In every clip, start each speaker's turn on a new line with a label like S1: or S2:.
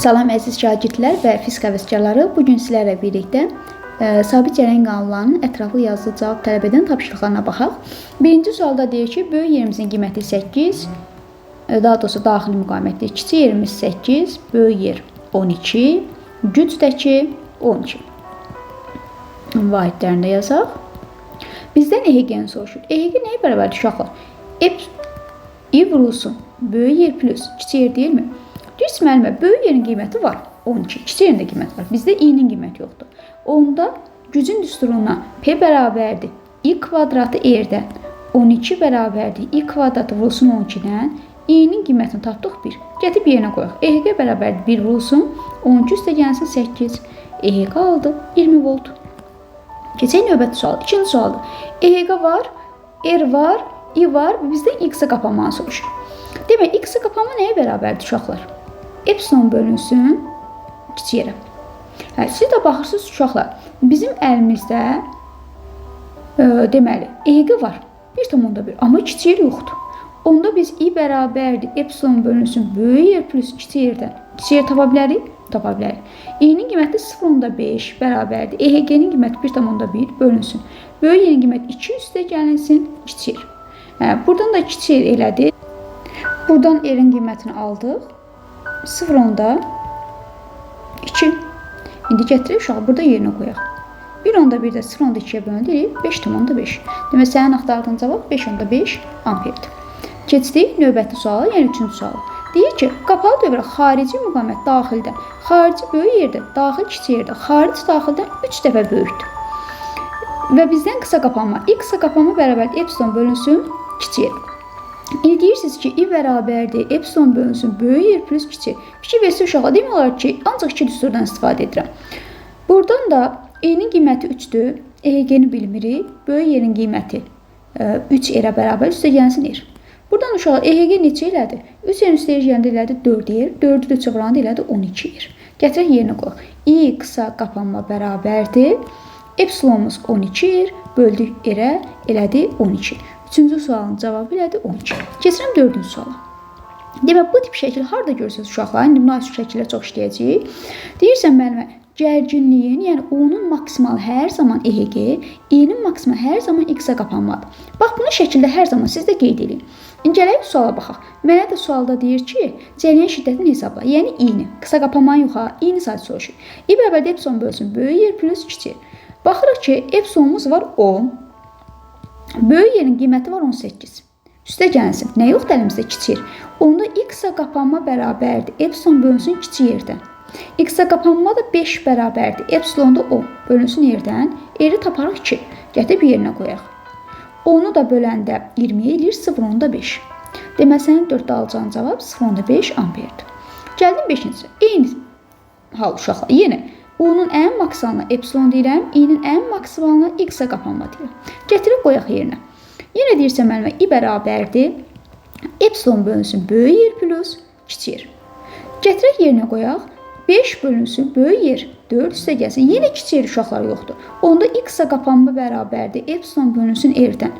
S1: Salam əziz şagirdlər və fizika həvəskarları. Bu gün sizlərlə birlikdə sabit cərəyan qanunlarının ətraflı yazılı cavab tələb edən tapşırıqlarına baxaq. Birinci sualda deyir ki, böyük yerimizin qiyməti 8, daha doğrusu daxili müqavimətdir. Kiçik yerimiz 8, böyük yer 12, güc də ki 12. Vahidlərində yazaq. Bizdən EHG-ni soruşur. EHG nəyə bərabərdir uşaqlar? I vurulsun böyük yer plus kiçik yer deyilmi? Deyirsiz müəllimə, böyük yerin qiyməti var 12, kiçik yerin də qiyməti var. Bizdə i-nin qiyməti yoxdur. Onda gücün düsturuna P bərabərdir i kvadratı r-dən 12 bərabərdir i kvadratı vurulsun 12-dən. I-nin qiymətini tapdıq 1. Gətirib yerinə qoyaq. EHG bərabərdir 1 vurulsun 12 üstə gəlsin 8. EHG aldı 20 volt. Keçək növbəti sual. İkinci sualdır. EHG var, R var, I var. Bizdən X-ə qapanmanı soruşur. Demək, X-ə qapanma nəyə bərabərdir uşaqlar? Epsilon bölünsün kiçik yerə. Hə, siz də baxırsınız uşaqlar, bizim əlimizdə deməli EHG var 1,1, amma kiçik yer yoxdur. Onda biz I bərabərdir epsilon bölünsün böyük yer plus kiçik yerdən. Kiçik yer tapa bilərik? Tapa bilərik. I-nin qiyməti 0,5 bərabərdir. EHG-nin qiyməti 1,1 bölünsün. Böyük yerin qiyməti 2 üstə gəlinsin kiçik yer. Hə, buradan da kiçik yer elədi. Buradan R-in qiymətini aldıq. 0,2. İndi gətirək uşağı burada yerinə qoyaq. 1,1 də 0,2-yə bölündü, 5,5. Demək, sənin axtardığın cavab 5,5 amperdir. Keçdik növbəti suala, yəni üçüncü suala. Deyir ki, qapalı dövrə xarici müqavimət daxildən, xarici böyük yerdə, daxil kiçik yerdə, xaric daxildən 3 dəfə böyükdür. Və bizdən qısa qapanma, I qısa qapanma bərabərdir epsilon bölünsün kiçik yer. İndi deyirsiniz ki, I bərabərdir epsilon bölünsün böyük yer plus kiçik. Fikir versiniz uşaqlar, demək olar ki, ancaq iki düsturdan istifadə edirəm. Buradan da E-nin qiyməti 3-dür, EHG-ni bilmirik. Böyük yerin qiyməti 3 R-ə bərabər, üstə gəlsin R. Buradan uşaqlar EHG neçə elədi? 3 R-in üstə R gələndə elədi 4 R, 4-ü də 3-ə vuranda elədi 12 R. Gətirək yerinə qoyaq. I qısa qapanma bərabərdir. Epsilonumuz 12 R, böldük R-ə, elədi 12. Üçüncü sualın cavabı elədi 12. Keçirəm dördüncü suala. Demək, bu tip şəkil harada görürsünüz uşaqlar? İndi buna şəkillə çox işləyəcəyik. Deyirsən müəllimə, gərginliyin, yəni U-nun maksimal hər zaman EHG, I-nin maksimal hər zaman X-ə qapanmadır. Bax, bunu şəkildə hər zaman siz də qeyd edin. İndi gələk suala baxaq. Mənə də sualda deyir ki, cərəyan şiddətini hesabla. Yəni I-ni. Qısa qapanmanı yox ha, I-ni sadəcə soruşur. I bərabərdir epsilon bölsün böyük yer plus kiçik. Baxırıq ki, epsilonumuz var 10. Böyük yerin qiyməti var 18. Üstə gəlsin. Nə yoxdur əlimizdə? Kiçik yer. Onda X-ə qapanma bərabərdir epsilon bölünsün kiçik yerdən. X-ə qapanma da 5 bərabərdir. Epsilon da 10 bölünsün yerdən. R-i taparıq 2. Gətirib yerinə qoyaq. 10-u da böləndə 20-yə eləyir 0,5. Demək, sənin 4-də alacağın cavab 0,5 amperdir. Gəldim 5-ci. Eyni hal uşaqlar. Yenə U-nun ən maksimalına epsilon deyirəm, I-nin ən maksimalına X-ə qapanma deyirəm. Gətirib qoyaq yerinə. Yenə deyirsə müəllimə, I bərabərdir epsilon bölünsün böyük yer plus kiçik yer. Gətirək yerinə qoyaq. 5 bölünsün böyük yer 4 üstə gəlsin. Yenə kiçik yer uşaqlar yoxdur. Onda X-ə qapanma bərabərdir epsilon bölünsün R-dən.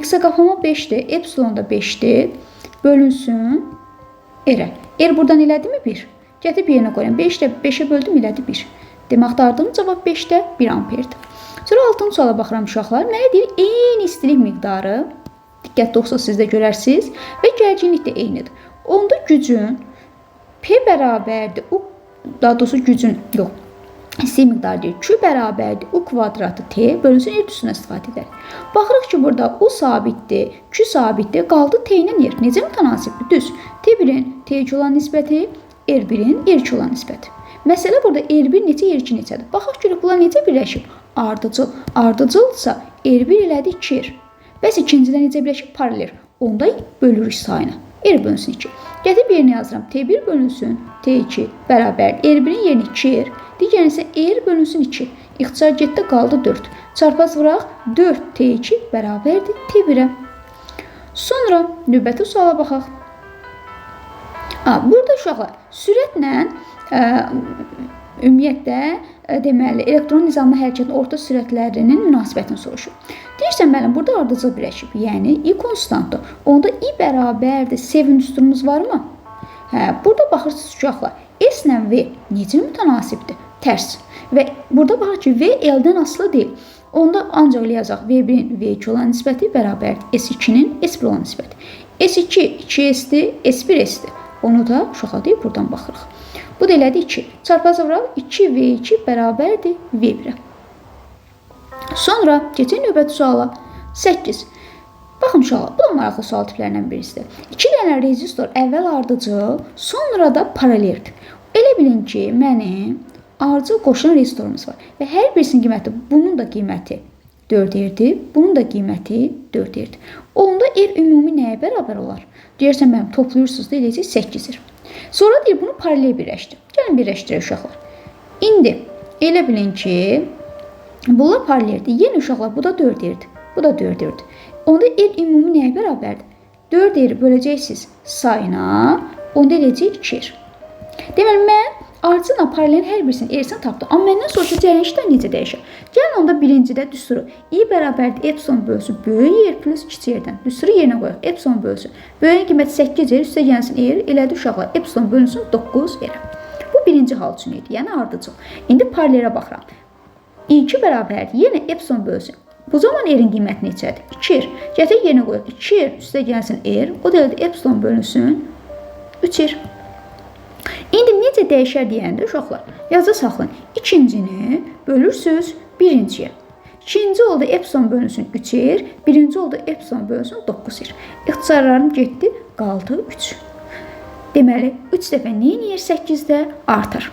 S1: X-ə qapanma 5-dir, epsilon da 5-dir. Bölünsün R-ə. R buradan elədimi 1? Gətirib yerinə qoyuram. 5 də 5-ə böldüm elədi 1. Demək, axtardığım cavab 5-də 1 amperdir. Sonra altıncı suala baxıram uşaqlar. Mənə deyir, eyni istilik miqdarı, diqqətli olsa siz də görərsiniz, və gərginlik də eynidir. Onda gücün P bərabərdir U, daha doğrusu gücün, yox, istilik miqdarı deyir, Q bərabərdir U kvadratı T bölünsün R düsturuna istifadə edərik. Baxırıq ki, burada U sabitdir, Q sabitdir, qaldı T ilə R. Necə mütənasibdir? Düz. T1-in T2 olan nisbəti, R1-in R2 olan nisbəti. Məsələ burada R1 neçə, R2 neçədir? Baxaq görək, bunlar necə birləşib? Ardıcıl. Ardıcılsa R1 elədi 2R. Bəs ikincidə necə birləşib? Paralel. Onda bölürük sayını. R bölünsün 2. Gətirib yerinə yazıram. T1 bölünsün T2 bərabər R1-in yerinə 2R. Digərini isə R bölünsün 2. İxtisar getdi, qaldı 4. Çarpaz vuraq 4 T2 bərabərdir T1-ə. Sonra növbəti suala baxaq. Burada uşaqlar sürətlə ümumiyyətlə deməli elektron nizamlı hərəkətin orta sürətlərinin münasibətini soruşur. Deyirsən müəllim, burada ardıcıl birləşib, yəni I konstantdır. Onda I bərabərdir S-nin düsturumuz varmı? Hə, burada baxırsınız uşaqlar. S S ilə V necə mütənasibdir? Tərs. Və burada baxaq ki, V L-dən asılı deyil. Onda ancaq elə yazaq. V1-in V2 olan nisbəti bərabərdir S2-nin S1 olan nisbəti. S2 2S-dir, S1 S-dir. Onu da uşaqlar deyib buradan baxırıq. Bu da elədi 2. Çarpaz vuraq 2V2 bərabərdir V1-ə. Sonra keçək növbəti suala. 8. Baxın uşaqlar, bu da maraqlı sual tiplərindən birisidir. 2 dənə rezistor əvvəl ardıcıl, sonra da paraleldir. Elə bilin ki, mənim ardıcıl qoşulan rezistorumuz var və hər birisinin qiyməti, bunun da qiyməti 4 R-dir, bunun da qiyməti 4 R-dir. Onda R ümumi nəyə bərabər olar? Deyirsən, mənim toplayırsınız da eləyəcək 8 R. Sonra deyir, bunu paralel birləşdir. Gəlin birləşdirək uşaqlar. İndi elə bilin ki, bunlar paraleldir. Yenə uşaqlar, bu da 4 R-dir. Bu da 4 R-dir. Onda R ümumi nəyə bərabərdir? 4 R böləcəksiniz sayına, onda eləyəcək 2 R. Deməli, mən ardıcılla paralelin hər birisinin R-sini tapdım. Amma məndən soruşur, cərəyan şiddəti necə dəyişir? Gəlin onda birincidə düsturu I bərabərdir epsilon bölüsü böyük R plus kiçik R-dən. Düsturu yerinə qoyaq. Epsilon bölüsü. Böyüyün qiyməti 8 R, üstə gəlsin R, elədi uşaqlar. Epsilon bölünsün 9 R. Bu birinci hal üçün idi, yəni ardıcıl. İndi paralelə baxıram. I2 bərabərdir yenə epsilon bölüsü. Bu zaman R-in qiyməti neçədir? 2 R. Gətirək yerinə qoyaq. 2 R üstə gəlsin R, o da elədi epsilon bölünsün 3 R. İndi necə dəyişər deyəndə uşaqlar, yadda saxlayın. İkincini bölürsünüz birinciyə. İkinci oldu epsilon bölünsün 3 R, birinci oldu epsilon bölünsün 9 R. İxtisarlarım getdi, qaldı 3. Deməli, 3 dəfə nə eləyir 8-də? Artır.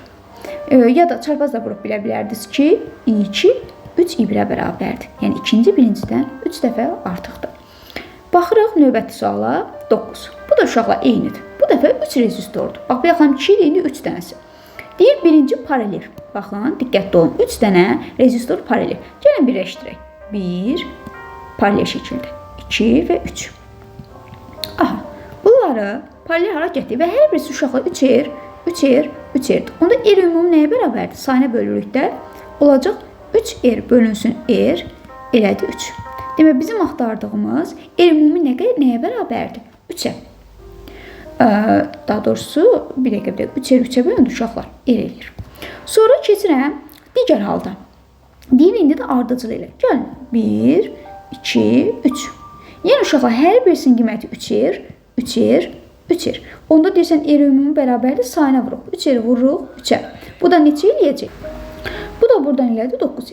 S1: Ya da çarpaz da vurub bilə bilərdiniz ki, I2 3 I1-ə bərabərdir. Yəni, ikinci birincidən 3 dəfə artıqdır. Baxırıq növbəti suala 9. Bu da uşaqlar eynidir. Bu dəfə 3 rezistordur. Bax, bu yaxın 2 idi, indi 3 dənəsi. Deyir, birinci paralel. Baxın, diqqətli olun. 3 dənə rezistor paralel. Gəlin birləşdirək. 1 paralel şəkildə. 2 və 3. Aha, bunları paralel hara gətirir və hər birisi uşaqlar 3 R, 3 R, 3 R-dir. Onda R ümumi nəyə bərabərdir? Sayına bölürük də olacaq 3 R bölünsün R, elədi 3. Demək, bizim axtardığımız R ümumi nəyə bərabərdir? 3-ə. Daha doğrusu, bir dəqiqə, 3 R 3-ə bölündü uşaqlar, R eləyir. Sonra keçirəm digər halda. Deyir, indi də ardıcıl elə. Gəlin, 1, 2, 3. Yəni uşaqlar, hər birisinin qiyməti 3 R, 3 R, 3 R. Onda deyirsən, R ümumi bərabərdir, sayına vuruq. 3 R vururuq 3-ə. Bu da neçə eləyəcək? Bu da buradan elədi 9 R.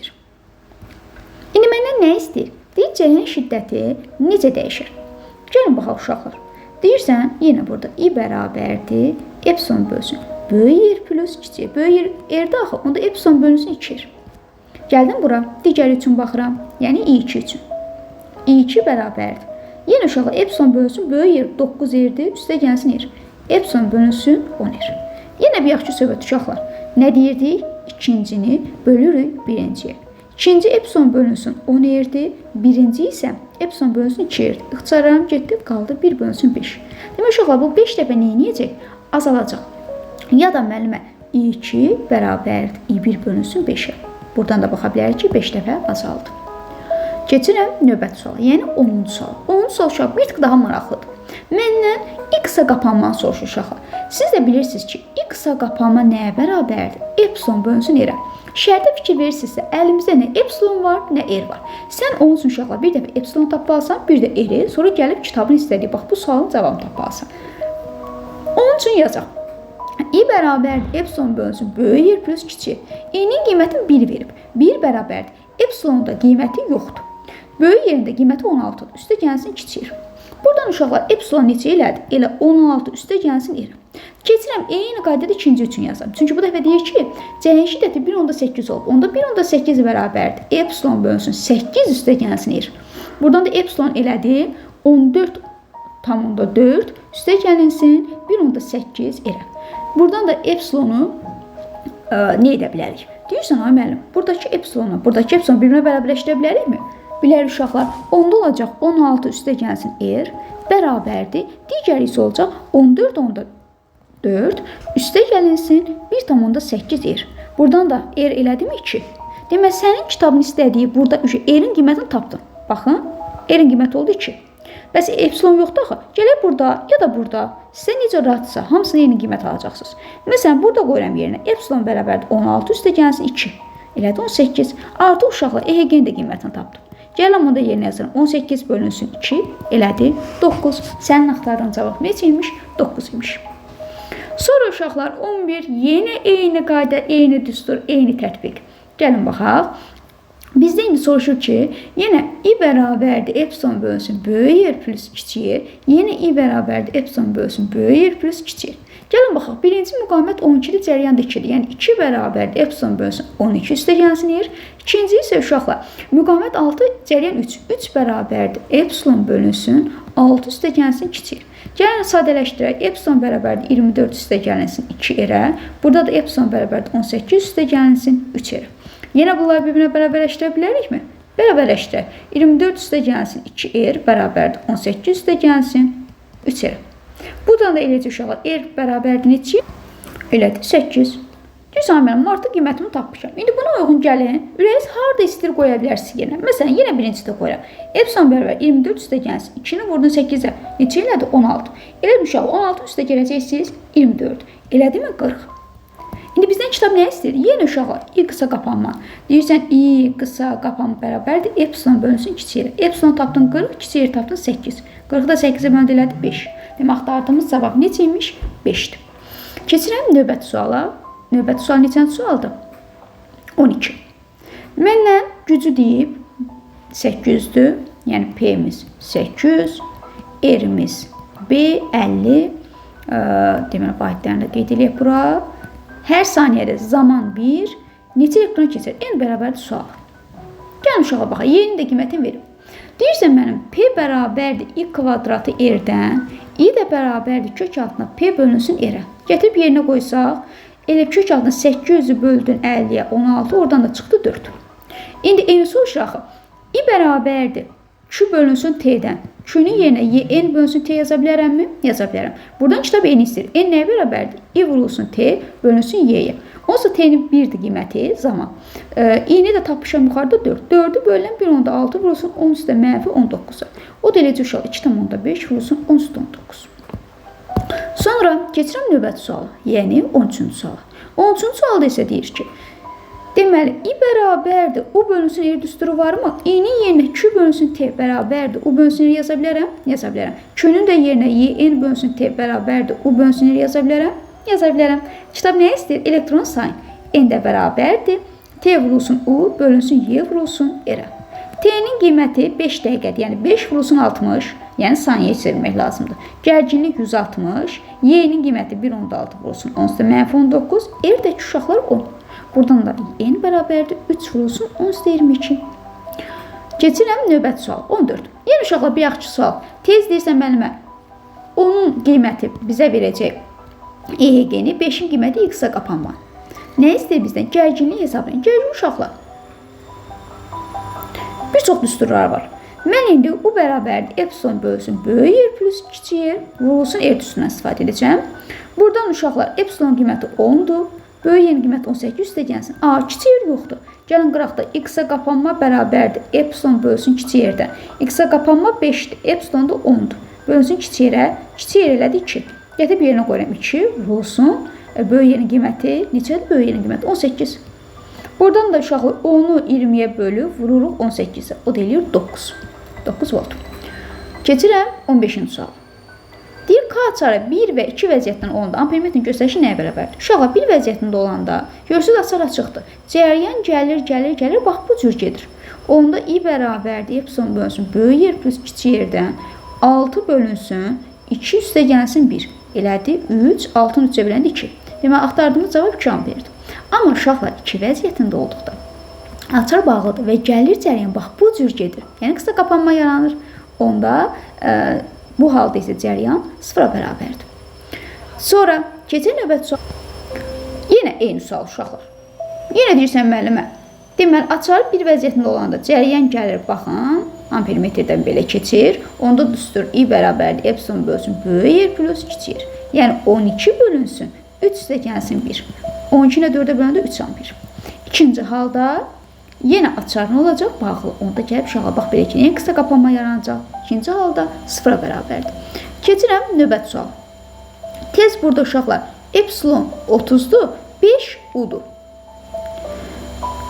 S1: İndi məndən nə istəyir? Deyir, cərəyan şiddəti necə dəyişir? Gəlin baxaq uşaqlar. Deyirsən, yenə burada I bərabərdir epsilon bölsün. Böyük R plus kiçik. Böyük R R-də axı, onda epsilon bölünsün 2 R. Gəldim bura, digəri üçün baxıram. Yəni I2 üçün. I2 bərabərdir. Yenə uşaqlar, epsilon bölünsün, böyük R 9 R-dir, üstə gəlsin R. Epsilon bölünsün 10 R. Yenə bir yaxşı söhbət uşaqlar. Nə deyirdik? İkincini bölürük birinciyə. İkinci epsilon bölünsün 10 R-dir, birinci isə epsilon bölünsün 2 R-dir. İxtisarlarım getdi, qaldı 1 bölünsün 5. Demək uşaqlar, bu 5 dəfə nə eləyəcək? Azalacaq. Ya da müəllimə I2 bərabərdir I1 bölünsün 5-ə. Buradan da baxa bilərik ki, 5 dəfə azaldı. Keçirəm növbəti suala, yəni 10-cu sual. 10-cu sual uşaq bir tık daha maraqlıdır. Məndən X-a qapanmanı soruşur uşaqlar. Siz də bilirsiniz ki, X-a qapanma nəyə bərabərdir? Epsilon bölünsün R-ə. Şərtə fikir verirsinizsə, əlimizdə nə epsilon var, nə R var. Sən onun üçün uşaqlar bir dəfə epsilon tapmalısan, bir də R-i, sonra gəlib kitabın istədiyi, bax bu sualın cavabını tapmalısan. Onun üçün yazacaq. I bərabərdir epsilon bölünsün böyük R plus kiçik. I-nin qiymətini 1 verib. 1 bərabərdir. Epsilonun da qiyməti yoxdur. Böyük yerində qiyməti 16-dır. Üstə gəlsin kiçik R. Buradan uşaqlar epsilon neçə elədi? Elə 16 üstə gəlsin R. Keçirəm eyni qaydada ikinci üçün yazıram. Çünki bu dəfə deyir ki, cərəyan şiddəti 1.8 olub. Onda 1.8 bərabərdir. Epsilon bölünsün 8 üstə gəlsin R. Buradan da epsilon elədi 14,4 üstə gəlinsin 1.8 R. Buradan da epsilonu nə edə bilərik? Deyirsən, ay müəllim, buradakı epsilonu, buradakı epsilonu bir-birinə bərabərləşdirə bilərikmi? Bilərik uşaqlar. Onda olacaq 16 üstə gəlsin R bərabərdir. Digəri isə olacaq 14,4 üstə gəlinsin 1,8 R. Buradan da R elədimi 2. Demək, sənin kitabın istədiyi burada R-in qiymətini tapdın. Baxın, R-in qiyməti oldu 2. Bəs epsilon yoxdur axı. Gələk burada ya da burada. Sizə necə rahatsa, hamısına eyni qiymət alacaqsınız. Məsələn, burada qoyuram yerinə epsilon bərabərdir 16 üstə gəlsin 2. Elədi 18. Artıq uşaqlar EHG-nin də qiymətini tapdım. Gələm onda yerinə yazıram. 18 bölünsün 2 elədi 9. Sənin axtardığın cavab neçə imiş? 9 imiş. Sonra uşaqlar 11 yenə eyni qayda, eyni düstur, eyni tətbiq. Gəlin baxaq. Bizdə indi soruşur ki, yenə i bərabərdir epsilon bölünsün böyük R plus kiçik R, yenə i bərabərdir epsilon bölünsün böyük R plus kiçik R. Gəlin baxaq, birinci müqavimət 12-dir, cəryan da 2-dir. Yəni 2 bərabərdir epsilon bölünsün 12 üstə gəlsin R. İkinci isə uşaqlar, müqavimət 6, cəryan 3. 3 bərabərdir epsilon bölünsün 6 üstə gəlsin kiçik R. Gəlin sadələşdirək. Epsilon bərabərdir 24 üstə gəlinsin 2R. Burada da epsilon bərabərdir 18 üstə gəlinsin 3R. Yenə bunları bir-birinə bərabərləşdirə bilərikmi? Bərabərləşdirək. 24 üstə gəlsin 2R bərabərdir 18 üstə gəlsin 3R. Buradan da eləcə uşaqlar R bərabərdir neçə? Elədir 8. Deyirsən, mənim artıq qiymətimi tapmışam. İndi buna uyğun gəlin, ürəyiniz harda istəyir qoya bilərsiniz yenə. Məsələn, yenə birincidə qoyuram. Epsilon bərabər 24 üstə gəlsin. 2-ni vurdun 8-ə. Neçə elədi? 16. Elə uşaq 16 üstə gələcəksiniz 24. Elədimi 40? İndi bizdən kitab nə istəyir? Yenə uşaqlar, i qısa qapanma. Deyirsən, i qısa qapanma bərabərdir epsilon bölünsün kiçik R. Epsilon tapdın 40, kiçik R tapdın 8. 40-ı da 8-ə böldü elədi 5. Demək, axtardığımız cavab neçə imiş? 5-dir. Keçirəm növbəti suala. Növbəti sual neçənci sualdır? 12. Məndən gücü deyib 800-dür. Yəni P-miz 800, R-imiz B 50. Deməli, vahidlərini də qeyd eləyək bura. Hər saniyədə zaman 1, neçə elektron keçir? N bərabərdir sual. Gəlin uşağa baxaq, yeni də qiymətini verim. Deyirsən mənim P bərabərdir I kvadratı R-dən, I də bərabərdir kök altına P bölünsün R-ə. Gətirib yerinə qoysaq, elə kök altına 800-ü böldün 50-yə 16, oradan da çıxdı 4. İndi eyni soruşur axı. I bərabərdir Q bölünsün T-dən. Q-nün yerinə Y, N bölünsün T yaza bilərəmmi? Yaza bilərəm. Buradan kitab N istəyir. N nəyə bərabərdir? I vurulsun T bölünsün Y-yə. Onsa T-nin 1-dir qiyməti zaman. I-ni də tapmışam yuxarıda 4. 4-ü bölünən 1.6 vurulsun 10 üstə mənfi 19-a. O da eləcə uşaq 2.5 vurulsun 10 üstə 19. Sonra keçirəm növbəti suala, yəni 13-cü suala. 13-cü sualda isə deyir ki, deməli, I bərabərdir U bölünsün R düsturu varmı? I-nin yerinə Q bölünsün T bərabərdir U bölünsün R yaza bilərəm? Yaza bilərəm. Q-nün də yerinə Y, N bölünsün T bərabərdir U bölünsün R yaza bilərəm? Yaza bilərəm. Kitab nə istəyir? Elektron sayın. N də bərabərdir. T vurulsun U bölünsün Y vurulsun R. T-nin qiyməti 5 dəqiqədir. Yəni 5 vurulsun 60, yəni saniyə çevirmək lazımdır. Gərginlik 160, Y-nin qiyməti 1.6 vurulsun 10 mənfi 19, R-dəki uşaqlar 10. Buradan da N bərabərdir 3 vurulsun 10 üstə 22. Keçirəm növbəti sual 14. Yenə uşaqlar bir yaxşı sual. Tez deyirsən müəllimə, onun qiyməti bizə verəcək EHG-ni, 5-in qiyməti X-a qapanma. Nə istəyir bizdən? Gərginlik hesablayın. Gərgin uşaqlar. Bir çox düsturlar var. Mən indi U bərabərdir epsilon bölünsün böyük R plus kiçik R vurulsun R düsturundan istifadə edəcəm. Buradan uşaqlar epsilon qiyməti 10-dur. Böyük N qiyməti 18 üstə gəlsin. A, kiçik R yoxdur. Gəlin qıraqda X-a qapanma bərabərdir epsilon bölünsün kiçik R-dən. X-a qapanma 5-dir. Epsilon da 10-dur. Bölünsün kiçik R-ə. Kiçik R elədi 2. Gətirib yerinə qoyuram 2 vurulsun. Böyük N qiyməti neçədir? Böyük N qiyməti 18. Buradan da uşaqlar 10-u 20-yə bölüb vururuq 18-ə. O da eləyir 9. 9 volt. Keçirəm 15-ci sual. Deyir, K açarı 1 və 2 vəziyyətdən olanda ampermetrin göstərişi nəyə bərabərdir? Uşaqlar 1 vəziyyətində olanda görürsünüz açar açıqdır. Cəryan gəlir, gəlir, gəlir, bax bu cür gedir. Onda I bərabərdir epsilon bölünsün böyük R plus kiçik R-dən 6 bölünsün 2 üstə gəlsin 1. Elədi 3, 6-nı 3-ə böləndə 2. Deməli, axtardığımız cavab 2 amperdir. Amma uşaqlar 2 vəziyyətində olduqda açar bağlıdır və gəlir cəryan bax bu cür gedir. Yəni qısa qapanma yaranır. Onda bu halda isə cəryan 0-a bərabərdir. Sonra keçən növbəti sual. Yenə eyni sual uşaqlar. Yenə deyirsən müəllimə. Deməli, açar bir vəziyyətində olanda cəryan gəlir, baxın, ampermetrdən belə keçir. Onda düstur I bərabərdir epsilon bölünsün böyük R plus kiçik R. Yəni 12 bölünsün 3 üstə gəlsin 1. 12 ilə 4-ə böləndə 3 amper. İkinci halda Yenə açar nə olacaq? Bağlı. Onda gəlib uşaqlar, bax belə ki, yenə X-a qapanma yaranacaq. İkinci halda 0-a bərabərdir. Keçirəm növbəti sual. Tez burada uşaqlar, epsilon 30-dur, 5 U-dur.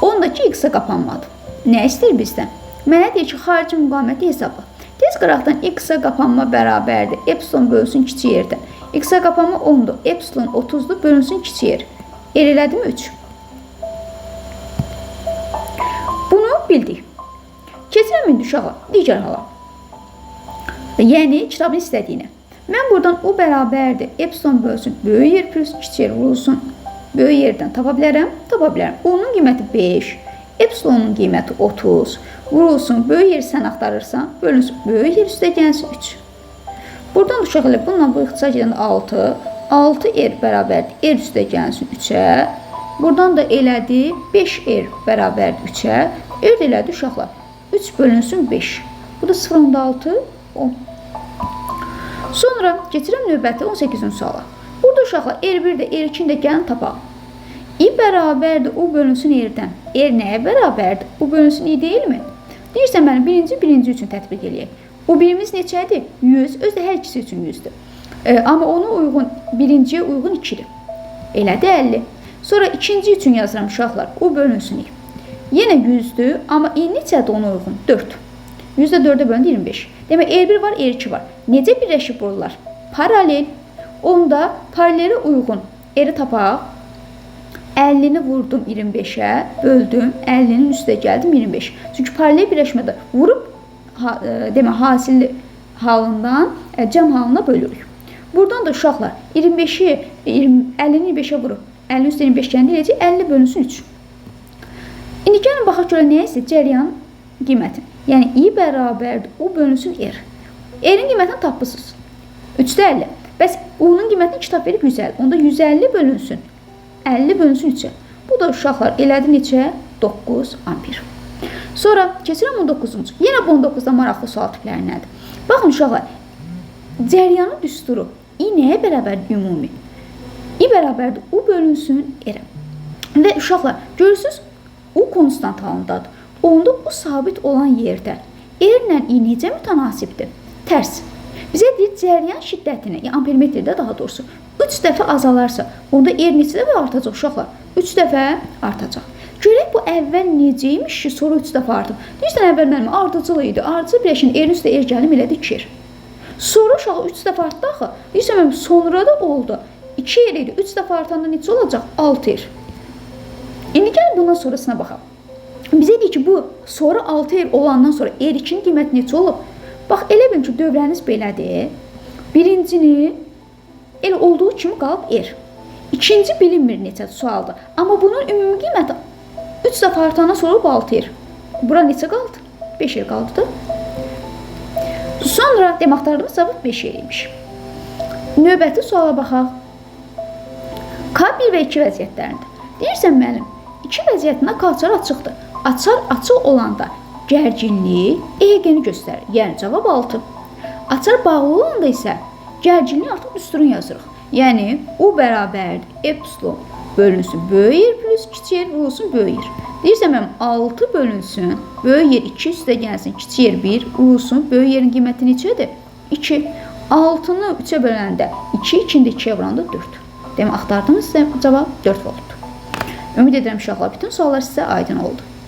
S1: Ondakı X-a qapanmadır. Nə istəyir bizdən? Mənə deyir ki, xarici müqaviməti hesabla. Tez qıraqdan X-a qapanma bərabərdir. Epsilon bölünsün kiçik yerdən. X-a qapanma 10-dur. Epsilon 30-dur, bölünsün kiçik yer. R elədimi 3. Bunu bildik. Keçirəm indi uşaqlar digər hala. Yəni kitabın istədiyinə. Mən buradan U bərabərdir. Epsilon bölsün böyük yer plus kiçik yer vurulsun. Böyük yerdən tapa bilərəm? Tapa bilərəm. U-nun qiyməti 5, epsilonun qiyməti 30. Vurulsun, böyük yer sən axtarırsan, bölünsün, böyük yer üstə gəlsin 3. Buradan da uşaq elə bununla bu ixtisar gedəndə 6, 6 R bərabərdir, R üstə gəlsin 3-ə. Buradan da elədi 5 R bərabərdir 3-ə. R də elədi uşaqlar, 3 bölünsün 5. Bu da 0,6, 10. Sonra keçirəm növbəti 18-ci suala. Burada uşaqlar R1 də R2-ni də gəlin tapaq. I bərabərdir U bölünsün R-dən. R nəyə bərabərdir? U bölünsün I deyilmi? Deyirsən mənim birinci üçün tətbiq eləyək. U birimiz neçədir? 100. Özü də hər ikisi üçün 100-dür. Amma ona uyğun, birinciyə uyğun 2-dir. Elədir 50. Sonra ikinci üçün yazıram uşaqlar. U bölünsün I. Yenə 100-dür, amma I neçədir ona uyğun? 4. 100-də 4-ə bölündü 25. Demək R1 var, R2 var. Necə birləşib buralar? Paralel. Onda paralelə uyğun R-i tapaq. 50-ni vurdum 25-ə, böldüm, 50-nin üstə gəldim 25. Çünki paralel birləşmədə vurub, demək, hasil halından cəm halına bölürük. Buradan da uşaqlar 25-i, 50-ni 25-ə vurub, 50-nin üstə 25 gəldi, eləyəcək 50 bölünsün 3. İndi gəlin baxaq görə nəyə isə cəryan qiyməti. Yəni I bərabərdir U bölünsün R. R-in qiymətini tapmışsınız. 3-də 50. Bəs U-nun qiymətini kitab verib 150. Onda 150 bölünsün. 50 bölünsün 3-ə. Bu da uşaqlar elədi neçə? 9 amper. Sonra keçirəm 19-cu. Yenə bu 19-da maraqlı sual tiplərindəndir. Baxın uşaqlar, cəryanın düsturu I nəyə bərabərdir ümumi? I bərabərdir U bölünsün R. Və uşaqlar, görürsünüz, U konstant halındadır. Onda U sabit olan yerdə R ilə I necə mütənasibdir? Tərs. Bizə deyir cəryan şiddətini, yəni ampermetrdə daha doğrusu, 3 dəfə azalarsa, onda R neçə dəfə artacaq uşaqlar? 3 dəfə artacaq. Görək bu əvvəl necə imiş ki, sonra 3 dəfə artıb. Deyirsən, əvvəl mənim ardıcıl idi. Ardıcıl birləşin R-in üstə R gəlim elədi 2 R. Sonra uşağı 3 dəfə artdı axı. Deyirsən, mənim sonra da oldu. 2 R idi. 3 dəfə artanda neçə olacaq? 6 R. İndi gəlin bundan sonrasına baxaq. Bizə deyir ki, bu sonra 6 R olandan sonra R2-nin qiyməti neçə olub? Bax, elə bilin ki, dövrəniz belədir. Birincini elə olduğu kimi qalıb R. İkinci bilinmir neçə sualdır. Amma bunun ümumi qiyməti 3 dəfə artandan sonra bu 6 R. Bura neçə qaldı? 5 R qaldı da. Sonra demək axtardığımız cavab 5 R imiş. Növbəti suala baxaq. K1 və 2 vəziyyətlərində. Deyirsən müəllim, 2 vəziyyətində K açar açıqdır. Açar açıq olanda gərginlik EG-ni göstərir. Yəni cavab 6. Açar bağlı olanda isə gərginlik artıq düsturunu yazırıq. Yəni U bərabərdir epsilon bölünsün böyük yer plus kiçik yer vurulsun böyük yer. Deyirsən mənim 6 bölünsün böyük yer 2 üstə gəlsin kiçik yer 1 vurulsun böyük yerin qiyməti neçədir? 2. 6-nı 3-ə böləndə 2, 2-ni də 2-yə vuranda 4. Demək axtardığımız cavab 4 voltdur. Ümid edirəm uşaqlar, bütün suallar sizə aydın oldu.